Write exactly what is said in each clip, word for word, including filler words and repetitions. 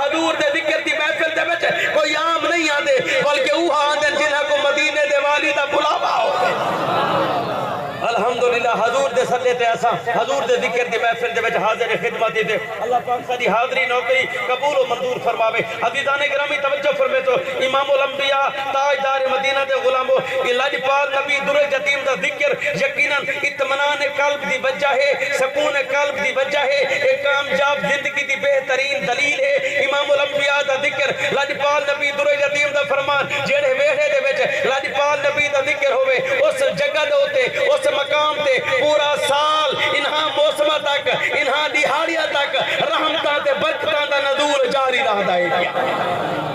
حضور دے ذکر دی محفل دے وچ کوئی عام نہیں آندے، بلکہ اوہا آندن جنہاں کوں مدینے دے والی دا بلاوا ہووے۔ الحمدللہ، حضور دے سݙے تے اساں حضور دے ذکر دی محفل دے وچ حاضر خدمت ہیتے۔ اللہ پاک ساݙی حاضری نوکری قبول و منظور فرماوے۔ عزیزان گرامی، توجہ فرمیسو، امام الانبیاء تاجدار مدینہ دے غلامو، اے لڄپال نبی در یتیم دا ذکر یقیناً اطمینان قلب دی وجہ ہے، سکون قلب دی وجہ ہے، اے کامیاب زندگی دی بہترین دلیل ہے۔ امام الانبیاء دا ذکر، لڄپال نبی در یتیم دا فرمان، جیڑھے ویڑھے دے وچ لڄپال نبی دا ذکر ہووے، اس جگہ دے اتے، اس مقام تے پورا سال، انہاں موسماں تک، انہاں ݙیہاڑیاں تک رحمتاں تے برکتاں دا نزول جاری رہندا ہے۔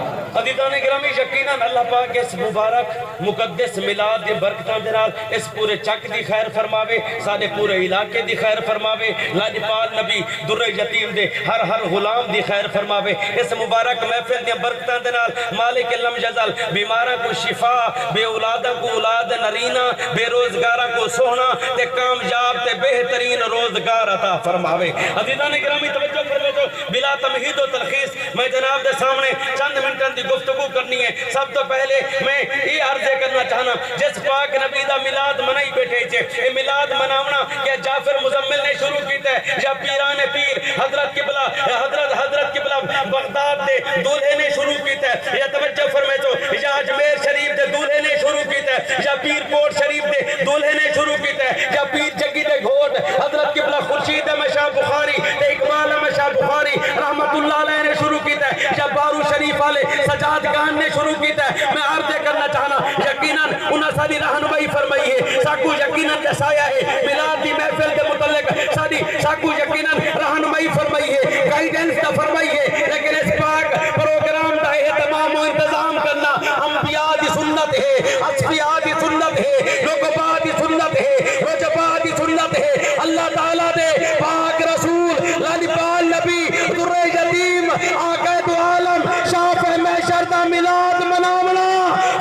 عزیزان گرامی، یقیناً اللہ پاک اس مبارک مقدس میلاد دی برکتاں دے نال اس پورے چک دی خیر فرماوے، ساݙے پورے علاقے دی خیر فرماوے۔ لڄپال نبی در یتیم دے ہر ہر غلام دی خیر فرماوے۔ اس مبارک محفل دیاں برکتاں دے نال مالک لم یزل بیماراں کوں شفا، بے اولاداں کوں اولاد نرینہ، بے روزگاراں کوں سوہݨا تے کامیاب تے بہترین روزگار عطا فرماوے۔ عزیزان گرامی، توجہ فرمیسو، بلا تمہید و تلخیص میں جناب دے سامݨے چند منٹاں دی گفتگو کرنی ہے۔ سب توں پہلے میں اے عرض کرنا چاہنا، جس پاک نبی دا میلاد منائی ٻیٹھے جے، اے میلاد مناوݨا کیا جعفر مزمل نے شروع کیتا ہے یا پیران پیر حضرت قبلہ، حضرت، حضرت قبلہ بغداد دے دولھے نے شروع کیتا ہے؟ یا توجہ فرمیسو، یا اجمیر شریف دے دولھے نے شروع کیتا ہے یا پیر کوٹ شریف دے دولھے نے شروع کیتا ہے یا پیر جگی دے گھوٹ حضرت قبلہ خورشید احمد شاہ بخاری تے اقبال احمد شاہ بخاری رحمت اللہ علیہ نے شروع کیتا ہے یا بارو شریف والے سجاد خان نے شروع کیتا ہے؟ میں عرض یہ کرنا چاہنا، یقیناً انہاں ساݙی رہنمائی فرمائی ہے، ساکوں یقیناً ݙسایا ہے، میلاد دی محفل دے متعلق ساݙی، ساکوں یقیناً رہنمائی فرمائی ہے، گائیڈنس دا فرمائی ہے، لیکن اس پاک پروگرام دا اہتمام و انتظام کرنا انبیاء دی سنت ہے، اصفیاء دی سنت ہے، نقباء دی سنت ہے، رجباء دی سنت ہے۔ اللہ تعالیٰ دے پاک رسول لجپال نبی در یتیم آقا دو عالم شافع محشر دا میلاد مناوݨا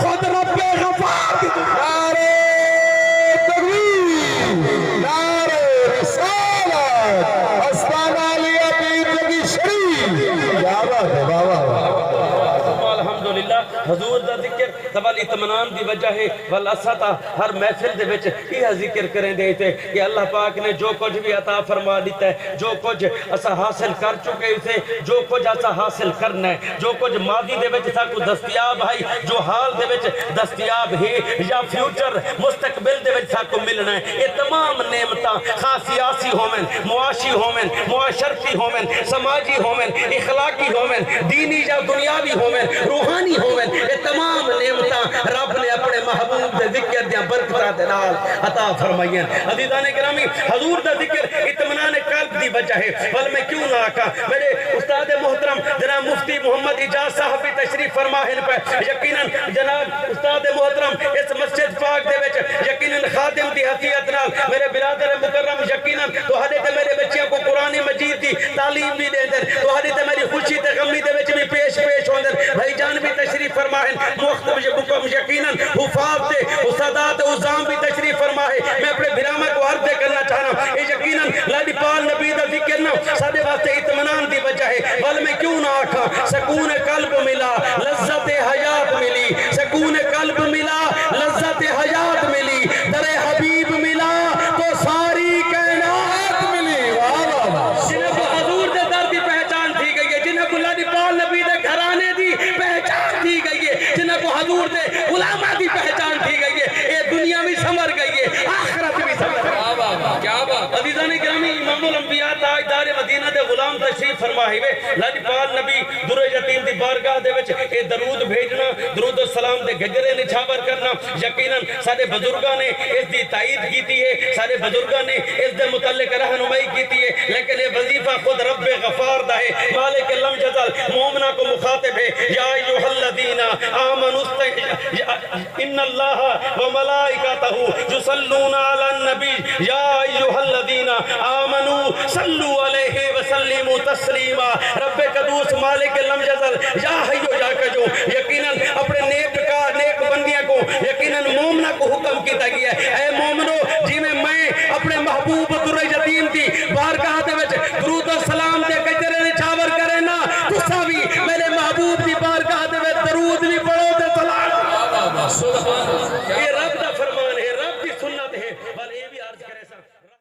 خود رب غفار دی نعرہ تکبیر، نعرہ رسالت، استان عالیہ پیر جگی شریف۔ کیا بات ہے، واہ، واہ، واہ۔ الحمدللہ، حضور دا ذکر ول اطمینان دی وجہ ہے، ول اساں تاں ہر محفل دے وچ ایہا ذکر کریندے ہیں تے کہ اللہ پاک نے جو کجھ بھی عطا فرما ݙتا ہے، جو کجھ اساں حاصل کر چکے ہیں، جو کجھ اساں حاصل کرنا ہے، جو کجھ ماضی دے وچ ساکوں دستیاب ہئی، جو حال دے وچ دستیاب ہے، یا فیوچر مستقبل دے وچ ساکوں ملنا ہے، اے تمام نعمتاں خاص سیاسی ہوون، معاشی ہوون، معاشرتی ہوون، سماجی ہوون، اخلاقی ہوون، دینی یا دنیاوی ہوون، روحانی ہوون، اے تمام نعمتاں رب نے اپݨے محبوب دے ذکر دیاں برکتاں دے نال عطا فرمائیاں۔ عزیزان گرامی، حضور دا ذکر اطمینان قلب دی وجہ ہے، ول میں کیوں نہ آکھاں۔ میرے استاد محترم جناب مفتی محمد اعجاز صاحب بھی تشریف فرما ہن پئے، یقیناً جناب استاد محترم اس مسجد پاک دے وچ یقیناً خادم دی حیثیت نال میرے برادر مکرم یقیناً تہاݙے تے میرے بچیاں کوں قرآن مجید دی تعلیم وی ݙیندن۔ تہاݙی تے میری خوشی تے غمی دے وچ وی پیش پیش ہوندن۔ بھائی جان وی تشریف فرما ہن، مختلف مقام یقیناً حفاظ تے استادات عظام وی تشریف فرما ہے۔ میں اپݨے بھراواں کوں عرض اے کرنا چاہنا، اے یقیناً لجپال نبی دا ذکر نہ ساݙے واسطے اطمینان دی وجہ ہے۔ ول میں کیوں نہ آکھاں، سکون قلب ملا، لذت حیات ملی، سکون قلب ملا، لذت حیات ملی، در حبیب ملا تو ساری کائنات ملی۔ واہ، واہ، واہ۔ جنہاں کوں حضور دے در دی پہچان تھی ڳئی ہے، جنہاں کوں لجپال نبی دے گھرانے دی پہچان تھی ڳئی ہے، جنہاں کوں حضور دے غلاماں دی پہچان تھی ڳئی ہے، اے دنیا وی سنور ڳئی ہے، آخرت وی سنور ڳئی ہے۔ واہ، واہ، واہ، کیا بات۔ عزیزان گرامی، امام الانبیاء تاجدار مدینہ دے غلام تشریف فرما ہیوے، لجپال نبی در یتیم دی بارگاہ دے وچ اے درود بھیجݨا، درود السلام دے گھگھرے نچھاور کرݨا، یقیناً ساݙے بزرگاں نے اس دی تائید کیتی ہے، ساݙے بزرگاں نے اس دے متعلق رہنمائی کیتی ہے، لیکن اے وظیفہ خود رب غفار دا ہے۔ مالک لم یزل مومناں کوں مخاطب ہے، یا ایھا الذین آمنوا است-، ان اللہ و ملائکتہ یصلون علی النبی، یا ایھا الذین آمنوا صلوا علیہ وسلموا تسلیما۔ رب قدوس مالک لم یزل یا حی یا قیوم یقیناً اپݨے نیک کار، نیک بندیاں کوں، یقیناً مومناں کوں حکم کیتا ڳیا ہے، اے مومنو، جیویں میں اپݨے محبوب در یتیم دی بارگاہ دے وچ درود و سلام